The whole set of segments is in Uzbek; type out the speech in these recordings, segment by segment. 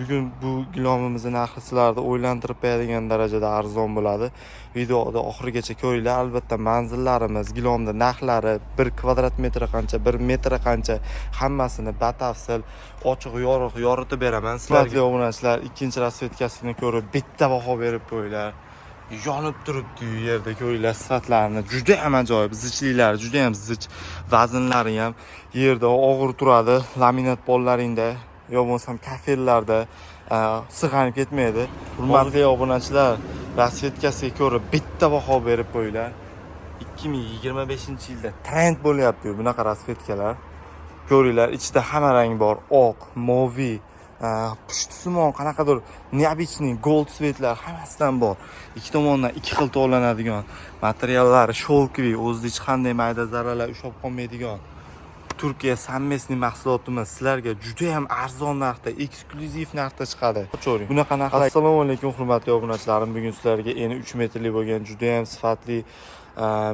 Bugun bu gilomimizni narxi sizlarni o'ylantirib qo'yadigan darajada arzon bo'ladi. Videoni oxirigacha ko'ringlar. Albatta manzillarimiz, gilomni narxlari, 1 kvadrat metri qancha, 1 metri qancha, hammasini batafsil, ochiq yorug' yoritib beraman. Sizlarga, obunachilar, ikkinchi расцветка sini ko'rib bitta baho berib qo'yinglar. Yonib turibdi u yerda, ko'ringlar sifatlarini. Juda ham ajoyib, zichliklari juda ham zich, vaznlari ham yerda og'ir turadi. Laminat pollaringda yo bo'lmasam kafellarda sirg'anib ketmaydi. Hurmatli obunachilar, расцветка siga ko'rib bitta baho berib qo'yinglar. 2025 yilda trend bo'lyapti bunaqa расцветка lar. Ko'ringlar, ichida hamma rang bor: oq, moviy, pushtisimon, qanaqadir необычный gold цвет lar, hammasidan bor. Ikki tomondan ikki xil tovlanadigan, materiallari шелковый, o'zida hech qanday mayda zarralar ushlab qolmaydigan Turkiya совместный mahsulotimiz sizlarga juda ham arzon narxda, eksklyuziv narxda chiqadi. Bunaqa narxlar. Assalomu alaykum, hurmatli obunachilarim. Bugun sizlarga eni 3 metrli bo'lgan juda ham sifatli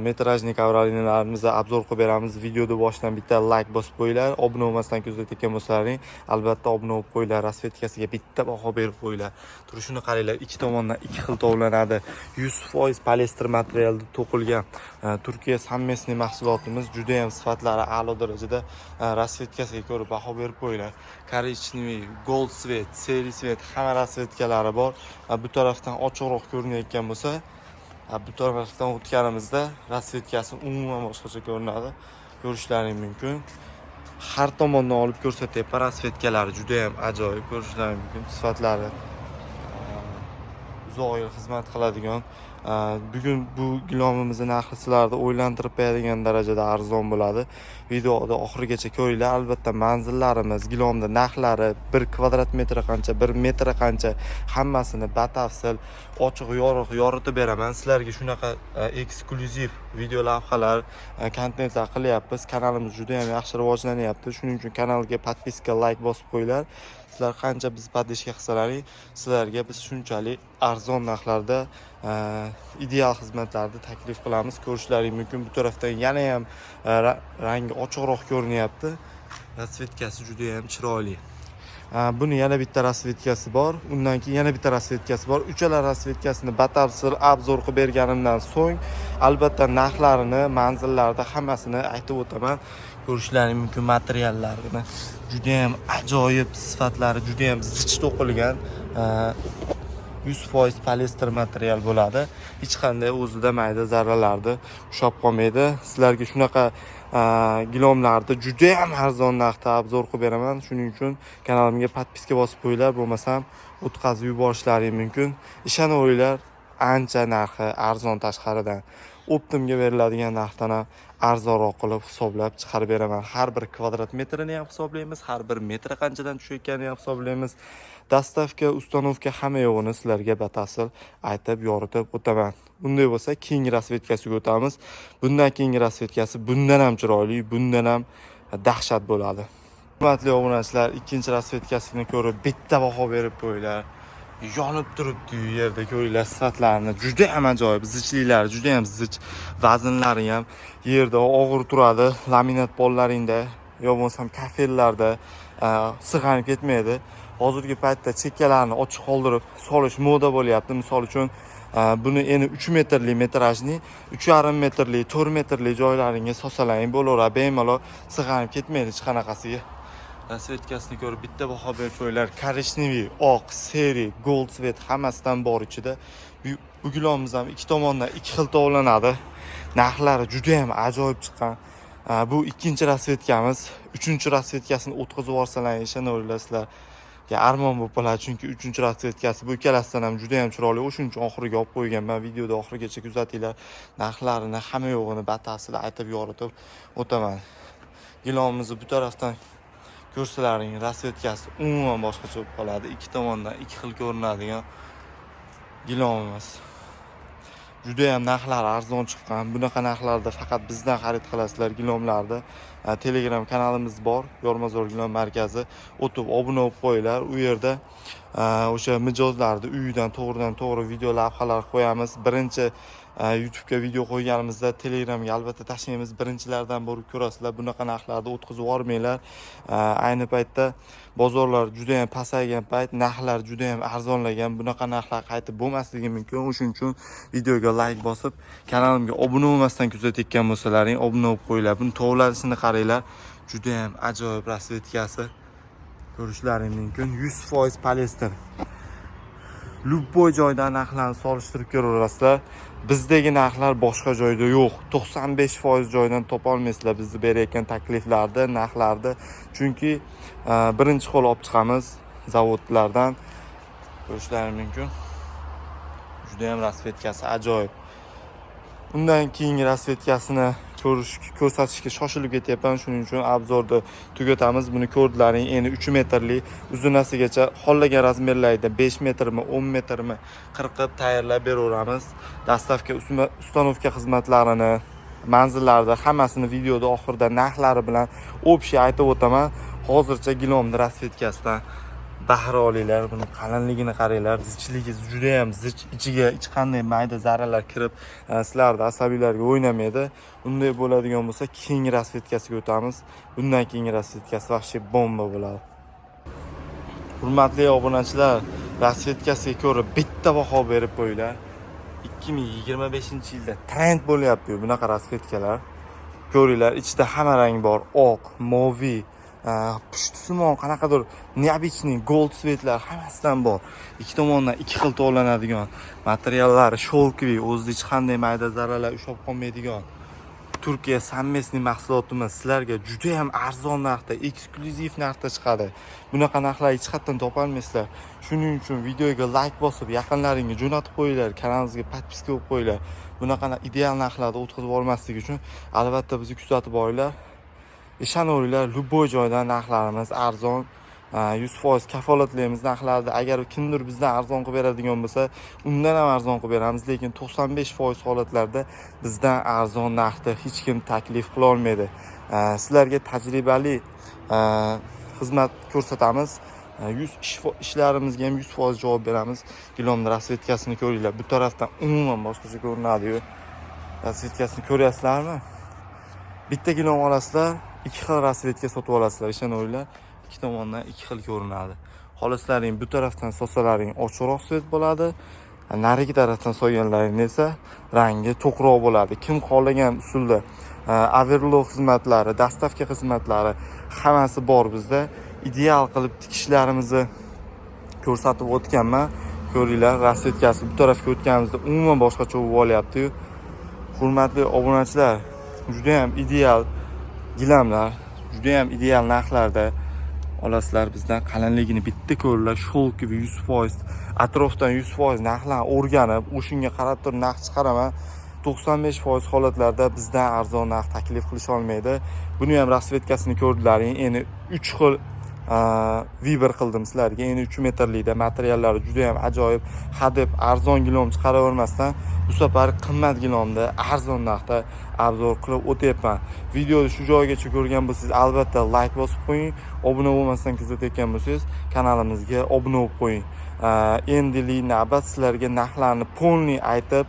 метражный ковролин larimizni обзор qilib beramiz. Videoni boshidan bitta layk bosib qo'yinglar. Obuna bo'lmasdan kuzatayotgan bo'lsalaring, albatta obuna bo'lib qo'yinglar. Расцветка siga bitta baho berib qo'yinglar. Turishini qaranglar, ikki tomondan ikki xil tovlanadi. 100% polyester materialda to'qilgan Turkiya совместный mahsulotimiz juda ham sifatlari a'lo darajada. Расцветка siga ko'rib baho berib qo'yinglar. Коричневый, gold цвет, серый цвет, hamma расцветка lari bor. Bu tarafdan ochiqroq ko'rinayotgan bo'lsa, bu tarafdan o'tganimizda расцветка si umuman boshqacha ko'rinadi. Ko'rishlaring mumkin. Har tomondan olib ko'rsatyapman. Расцветка lari juda ham ajoyib, ko'rishlaring mumkin. Sifatlari uzoq yil xizmat qiladigan. Bugun bu gilomimizni narxi sizlarni o'ylantirib qo'yadigan darajada arzon bo'ladi. Videoni oxirigacha ko'ringlar. Albatta manzillarimiz, gilomni narxlari, 1 kvadrat metri qancha, 1 metri qancha, hammasini batafsil, ochiq yorug' yoritib beraman. Sizlarga shunaqa eksklyuziv video lavhalar, kontentlar qilyapmiz. Kanalimiz juda ham yaxshi rivojlanyapti. Shuning uchun kanalga подписка, layk bosib qo'yinglar. Sizlar qancha biz поддержка qilsalaring, sizlarga biz shunchalik arzon narxlarda ideal xizmatlarni taklif qilamiz. Ko'rishlaring mumkin. Bu tarafdan yana ham rangi ochiqroq ko'rinyapti. Расцветка si juda ham chiroyli. Buni yana bitta расцветка si bor. Undan keyin yana bitta расцветка si bor. Uchala расцветка sini batafsil обзор qilib berganimdan so'ng, albatta narxlarini, manzillarni hammasini aytib o'taman. Ko'rishlaring mumkin materiallarini. Juda ham ajoyib, sifatlari juda ham zich to'qilgan. 100% polyester material bo'ladi. Hech qanday o'zida mayda zarralarni ushlab qolmaydi. Sizlarga shunaqa gilomlarni juda ham arzon narxda обзор qilib beraman. Shuning uchun kanalimga подписка bosib qo'yinglar, bo'lmasam o'tkazib yuborishlaring mumkin. Ishonaveringlar, ancha narxi arzon tashqaridan. Оптом ga beriladigan narxdan ham arzonroq qilib hisoblab chiqarib beraman. Har bir kvadrat metrini ham hisoblaymiz, har bir metri qanchadan tushayotganini ham hisoblaymiz. Доставка, установка, hamma yo'g'ini sizlarga batafsil aytib, yoritib o'taman. Unday bo'lsa, keyingi расцветка siga o'tamiz. Bundan keyingi расцветка si bundan ham chiroyli, bundan ham dahshat bo'ladi. Hurmatli obunachilar, ikkinchi расцветка sini ko'rib bitta baho berib qo'yinglar. Yonib turibdi u yerda, ko'ringlar sifatlarini. Juda ham ajoyib, zichliklari juda ham zich, vaznlari ham yerda og'ir turadi. Laminat pollaringda yo bo'lmasam kafellarda sirg'anib ketmaydi. Hozirgi paytda chekkalarni ochiq qoldirib solish moda bo'lyapti. Misol uchun, buni eni 3 metrli метражный, 3,5 metrli, 4 metrli joylaringga solsalaring bo'laveradi, bemalol sirg'anib ketmaydi hech qanaqasiga. Расцветка sini ko'rib bitta baho berib qo'yinglar. Коричневый, oq, серый, gold цвет, hammasidan bor ichida. Bu gilomimiz ham ikki tomondan ikki xil tovlanadi. Narxlari juda ham ajoyib chiqqan. Bu ikkinchi расцветка miz. Uchinchi расцветка sini o'tkazib yuborsalaring, ishonaveringlar, sizlarga armon bo'lib qoladi, chunki uchinchi расцветка si bu ikkalasidan ham juda ham chiroyli. O'shuning uchun oxiriga olib qo'yganman. Videoda oxirigacha kuzatinglar. Narxlarini, hamma yo'g'ini batafsil aytib, yoritib o'taman. Gilomimizni bu tarafdan ko'rsalaring, расцветка si umuman boshqacha bo'lib qoladi. Ikki tomondan ikki xil ko'rinadigan gilomimiz. Juda ham narxlari arzon chiqqan. Bunaqa narxlarda faqat bizdan xarid qilasizlar gilomlarni. Telegram kanalimiz bor, Yormazor gilom markazi. O'tib obuna bo'lib qo'yinglar. U yerda o'sha mijozlarni uyidan to'g'ridan to'g'ri video lavhalar qo'yamiz. Birinchi YouTube'ga video qo'yganimizda Telegramga albatta tashlaymiz. Birinchilardan bo'lib ko'rasizlar. Bunaqa narxlarni o'tkazib yubormanglar. Ayni paytda bozorlar juda ham pasaygan payt, narxlar juda ham arzonlagan. Bunaqa narxlar qaytib bo'lmasligi mumkin. O'shuning uchun videoga like bosib, kanalimga obuna bo'lmasdan kuzatayotgan bo'lsalaring, obuna bo'lib qo'yinglar. Buni tovlanishini qaranglar. Juda ham ajoyib расцветка si. Ko'rishlaring mumkin. 100% polyester. Любой joydan narxlarni solishtirib ko'raverasizlar. Bizdagi narxlar boshqa joyda yo'q. 95% joydan topa olmaysizlar bizni berayotgan takliflarni, narxlarni. Chunki birinchi qo'l olib chiqamiz zavodlardan. Ko'rishlaring mumkin. Juda ham расцветка si ajoyib. Undan keyingi расцветка sini ko'rish, ko'rsatishga shoshilib ketyapman. Shuning uchun обзор ni tugatamiz. Buni ko'rdilaring, endi 3 metrli uzunasigacha xohlagan размер larda 5 metrmi, 10 metrmi qirqib tayyorlab beraveramiz. Доставка, установка xizmatlarini, manzillarni hammasini videoda oxirida narxlari bilan общий aytib o'taman. Hozircha gilomni расцветка sidan bahra olinglar. Buni qalinligini qaranglar, zichligi juda ham zich, ichiga hech qanday mayda zarralar kirib, sizlarni asabiylarga o'ynamaydi. Unday bo'ladigan bo'lsa, keyingi расцветка siga o'tamiz. Bundan keyingi расцветка si вообще bomba bo'ladi. Hurmatli obunachilar, расцветка siga ko'ra bitta baho berib qo'yinglar. 2025 yilda trend bo'lyapti bunaqa расцветка lar. Ko'ringlar, ichida hamma rang bor: oq, moviy, pushtisimon, qanaqadir необычный gold цвет lar, hammasidan bor. Ikki tomondan ikki xil tovlanadigan, materiallari шелковый, o'zida hech qanday mayda zarralar ushlab qolmaydigan Turkiya совместный mahsulotimiz sizlarga juda ham arzon narxda, eksklyuziv narxda chiqadi. Bunaqa narxlar hech qayerdan topolmaysizlar. Shuning uchun videoga layk bosib, yaqinlaringga jo'natib qo'yinglar, kanalimizga подписка bo'lib qo'yinglar. Bunaqa ideal narxlarda o'tkazib olmaslik uchun albatta bizni kuzatib boringlar. Ishonaveringlar, любой joydan narxlarimiz arzon. 100% kafolatlaymiz narxlarni. Agar kimdir bizdan arzon qilib beradigan bo'lsa, undan ham arzon qilib beramiz, lekin 95% holatlarda bizdan arzon narxda hech kim taklif qila olmaydi. Sizlarga tajribali xizmat ko'rsatamiz. Yuz ishlarimizga ham 100% javob beramiz. Gilomni расцветка sini ko'ringlar. Bu tarafdan umuman boshqacha ko'rinadi-yu. Расцветка sini ko'ryapsizlarmi? Bitta gilom olasizlar, ikki xil расцветка sotib olasizlar, ishonaveringlar. Ikki tomondan ikki xil ko'rinadi. Xohlaslaring, bu tarafdan solsalaring ochiqroq цвет bo'ladi, narigi tarafdan solganlaring esa rangi to'qroq bo'ladi. Kim xohlagan usulda, overlok xizmatlari, доставка xizmatlari, hammasi bor bizda. Ideal qilib tikishlarimizni ko'rsatib o'tganman. Ko'ringlar, расцветка si bu tarafga o'tganimizda umuman boshqacha bo'lib olyapti-yu. Hurmatli obunachilar, juda ham ideal gilamlar, juda ham ideal narxlarda olasizlar bizdan. Qalinligini bitta ko'ringlar, шелковый 100%. Atrofdan 100% narxlarni o'rganib, o'shunga qarab turib narx chiqaraman. 95% holatlarda bizdan arzon narx taklif qilisha olmaydi. Buni ham расцветка sini ko'rdilaring. Endi 3 xil выбор qildim sizlarga. Endi 3 metrlikda materiallari juda ham ajoyib. Hadeb arzon gilom chiqaravermasdan, bu safar qimmat gilomda arzon narxda обзор qilib o'tyapman. Videoni shu joygacha ko'rgan bo'lsangiz, albatta layk bosib qo'ying. Obuna bo'lmasdan kuzatayotgan bo'lsangiz, kanalimizga obuna bo'lib qo'ying. Endili navbat sizlarga narxlarni полный aytib,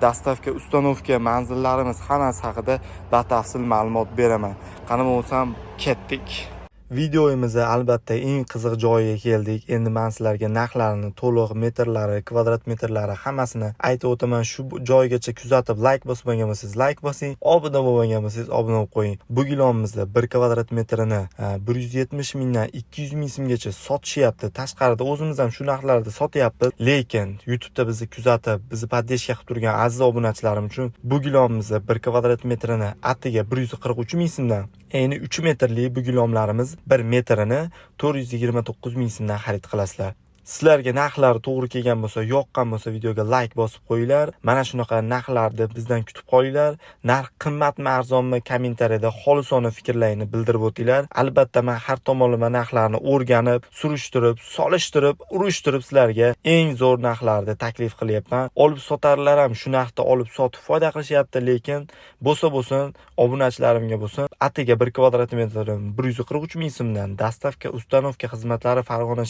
доставка, установка, manzillarimiz, hammasi haqida batafsil ma'lumot beraman. Qani bo'lmasam, ketdik. Videomizni albatta eng qiziq joyiga keldik. Endi men sizlarga narxlarini to'liq, metrlari, kvadrat metrlari, hammasini aytib o'taman. Shu joygacha kuzatib, layk bosmagan bo'lsangiz, layk bosing, obuna bo'lmagan bo'lsangiz, obuna bo'lib qo'ying. Bu gilomimizni 1 kvadrat metrini 170 mingdan 200 ming so'mgacha sotishyapti. Tashqarida o'zimiz ham shu narxlarda sotyapmiz. Lekin YouTube'da bizni kuzatib, bizni поддержка qilib turgan aziz obunachilarim uchun bu gilomimizni 1 kvadrat metrini atiga 143 ming so'mdan, eni 3 metrli bu gilomlarimiz 1 metrini 429 ming so'mdan xarid qilasizlar. Sizlarga narxlar to'g'ri kelgan bo'lsa, yoqqan bo'lsa, videoga layk bosib qo'yinglar. Mana shunaqa narxlarni bizdan kutib qolinglar. Narx qimmatmi, arzonmi, kommentariyada xolisona fikrlaringni bildirib o'tinglar. Albatta men har tomonlama narxlarni o'rganib, surishtirib, solishtirib, urushtirib sizlarga eng zo'r narxlarda taklif qilyapman. Olib sotarlar ham shu narxda olib sotib foyda qilishyapti, lekin bo'lsa bo'lsin, obunachilarimga bo'lsin, atiga 1 kvadrat metrini 143 ming so'mdan, доставка, установка xizmatlari Farg'ona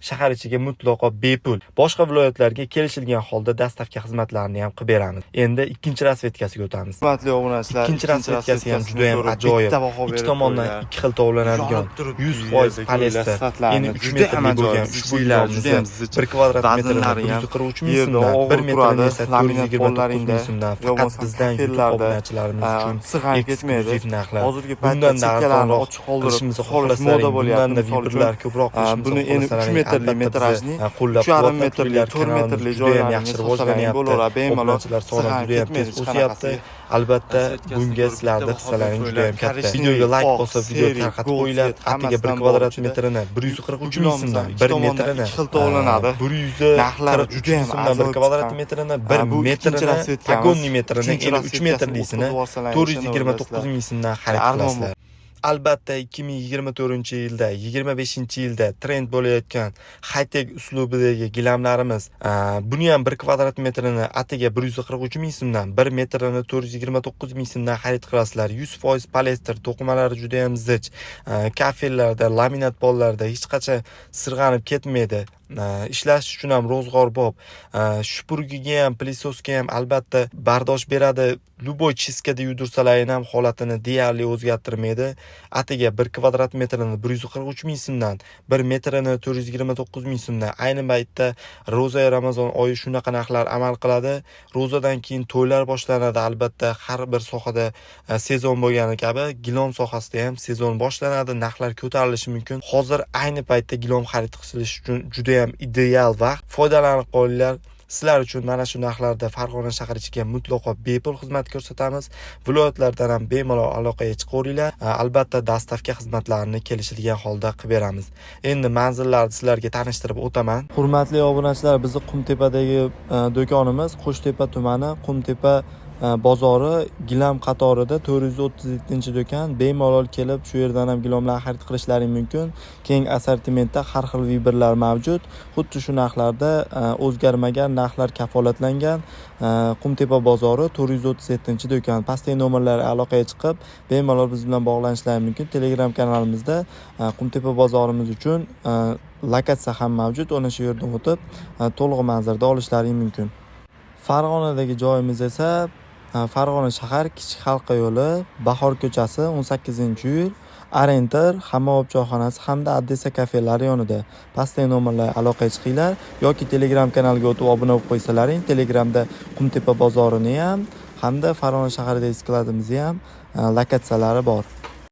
shahar ichiga mutlaqo bepul. Boshqa viloyatlarga kelishilgan holda доставка xizmatlarini ham qilib beramiz. Endi ikkinchi расцветка siga o'tamiz. Hurmatli obunachilar, Ikkinchi расцветка si ham juda ham ajoyib. Bitta baho Ikki berib tomondan qo'yinglar. ikki xil tovlanadigan Yonib turibdi 100% yerdagi polyester. sifatlarini Endi 3 juda metrli ham bo'lgan ajoyib, ushbu zichliklari juda ham gilamimizni zich. 1 kvadrat metrini Vaznlari ham 143 ming yerda so'mdan, og'ir 1 metrini turadi. esa Laminat 429 pollaringda ming so'mdan yo faqat bo'lmasam bizdan YouTube kafellarda, obunachilarimiz uchun sirg'anib ketmaydi. eksklyuziv narxlar. Hozirgi paytda Bundan da chekkalarni arzonroq ochiq qoldirib qilishimizni solish moda xohlasalaring, bo'lyapti. bundan da Misol uchun, выбор lar ko'proq qilishimizni buni endi 3 xohlasalaring, metrli albatta bizni metrajni, qo'llab 3,5 metrli, quvvatlab 4 kanalimiz metrli juda ham joylarini yaxshi sotsalaring rivojlanyapti. bo'laveradi. Bemalol Obunachilar soni sirg'anib juda ham tez ketmaydi hech o'syapti. qanaqasiga. Albatta Расцветка sini bunga ko'rib sizlarni bitta baho hissalaring berib juda ham qo'yinglar. katta. Korичневый, Videoga layk oq, bosib, video серый, tarqatib gold qo'yinglar. цвет Atiga 1 hammasidan bor kvadrat ichida. metrini 143 Bu ming so'mdan, ikki 1 tomondan metrini ikki xil tovlanadi. Narxlari 143 juda ming ham so'mdan 1 ajoyib kvadrat chiqqan. metrini, 1 Bu ikkinchi metrini, расцветка miz. погонный metrini, Uchinchi endi 3 расцветка sini metrlisini o'tkazib yuborsalaring 429 ming so'mdan xarid Armon qilasizlar. Albatta 2024-yilda, 25-yilda trend bo'layotgan high-tech uslubidagi gilamlarimiz, buni ham 1 kvadrat metrini atiga 143 ming so'mdan, 1 metrini 429 ming so'mdan xarid qilasizlar. 100% polyester, to'qimalari juda ham zich. Kafellarda, laminat pollarda hech qachon sirg'anib ketmaydi. Ishlash uchun ham ro'zg'orbob. Shupurgiga ham, пылесос ga ham albatta bardosh beradi. Любой чистка da yudursalaring ham holatini deyarli o'zgartirmaydi. Atiga 1 kvadrat metrini 143 ming so'mdan, 1 metrini 429 ming so'mdan. Ayni paytda ro'za Ramazon oyi shunaqa narxlar amal qiladi. Ro'zadan keyin to'ylar boshlanadi. Albatta har bir sohada sezon bo'lgani kabi gilom sohasida ham sezon boshlanadi. Narxlar ko'tarilishi mumkin. Hozir ayni paytda gilom xarid qilish uchun juda ham ideal vaqt. Foydalanib qolinglar. Sizlar uchun mana shu narxlarda Farg'ona shahar ichiga mutlaqo bepul xizmat ko'rsatamiz. Viloyatlardan ham bemalol aloqaga chiqaveringlar. Albatta доставка xizmatlarini kelishilgan holda qilib beramiz. Endi manzillarni sizlarga tanishtirib o'taman. Hurmatli obunachilar, bizni Qumtepadagi do'konimiz Qo'shtepa tumani, Qumtepa bozori gilam qatorida 437-do'kon. Bemalol kelib shu yerdan ham gilomlar xarid qilishlaring mumkin. Keng assortimentda har xil выбор lar mavjud. Xuddi shu narxlarda, o'zgarmagan narxlar kafolatlangan. Qumtepa bozori 437-do'kon. Pastdagi nomerlarga aloqaga chiqib, bemalol biz bilan bog'lanishlari mumkin. Telegram kanalimizda Qumtepa bozorimiz uchun lokatsiya ham mavjud. Ana shu yerdan o'tib, to'liq manzilda olishlaring mumkin. Farg'onadagi joyimiz esa Farg'ona shahar Kichik Halqa yo'li, Bahor ko'chasi, 18-uy, Arenter, Hammabob choyxonasi hamda Odessa kafelari yonida. Pastdagi nomerlarga aloqaga chiqinglar yoki Telegram kanaliga o'tib obuna bo'lib qo'ysalaring, Telegramda Qumtepa bozorini ham hamda Farg'ona shahridagi skladimizni ham lokatsiyalari bor.